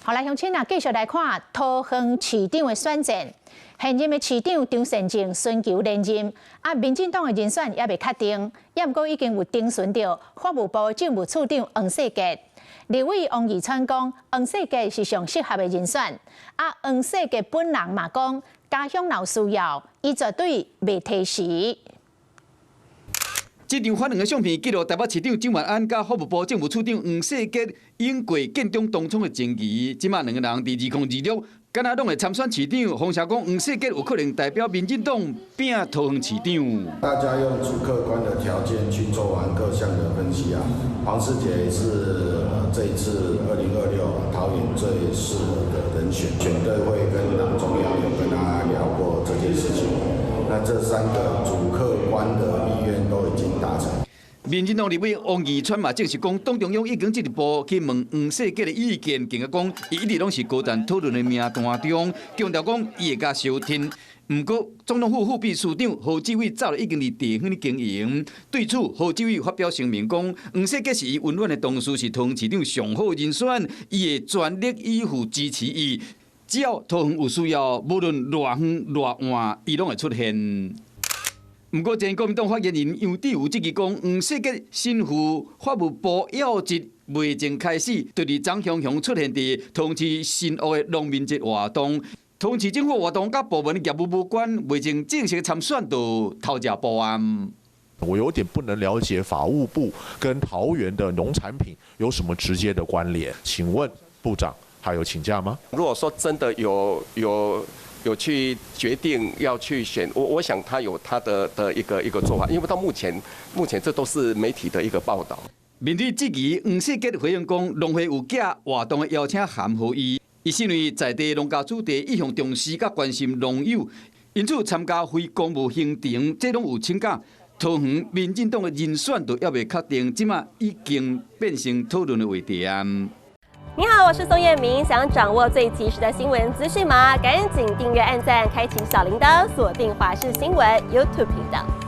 好來，鄉親啊，繼續來看桃園市長的選戰。現任的市長張善政尋求連任，啊，民進黨的人選猶未確定，猶毋過已經有徵詢著法務部政務次長黃世傑。立委王義川講，黃世傑是上適合的人選。啊，黃世傑本人嘛講，家鄉若有需要，伊絕對袂推辭。這張反兩的相片記錄台北市長蔣萬安佮法務部政務次長黃世傑飲過建中同窗的情誼。這馬兩個人佇2026，敢若攏會參選市長。風聲講黃世傑有可能代表民進黨拚桃園市長。大家用主客觀的條件去做完各項的分析啊，黃世傑是這一次2026桃園最適合的人選，選對會跟黨中央有跟他聊過這件事情。那這三個主客觀的意願都已經達成。民進黨立委王義川嘛證實講，黨中央已經進一步去問黃世傑的意見，更加講伊一直攏是高層討論的名單中，強調講伊會共相聽。毋過，總統府副秘書長何志偉早已經佇地方咧經營，對此何志偉發表聲明講，黃世傑是伊溫暖的同事，是桃園市長上好人選，伊會全力以赴支持伊。只要桃園有需要，無論偌遠偌晚，伊攏會出現。毋過，前國民黨發言人楊志瑜質疑講，黃世傑身負法務部要職，未曾開始，就佇張雄雄出現佇桃園市新屋的農民節活動，桃園市政府活動佮部門業務無關，未曾正式參選就偷食步案。我有點不能了解法務部跟桃園的農產品有什麼直接的關聯？請問部長還有請假嗎？如果說真的有去決定要去選，我想他有他的一個做法，因為到目前這都是媒體的一個報道。面對質疑，黃世傑回應講，農會有寄活動的邀請函予伊，伊身為在地農家子弟，一向重視佮關心農友，因此參加非公務行程，這攏有請假。桃園民進黨的人選都猶未確定，這馬已經變成討論的話題啊。你好，我是宋燕明，想掌握最及時的新聞資訊嗎？趕緊訂閱、按讚、開啟小鈴鐺，鎖定華視新聞 YouTube 頻道。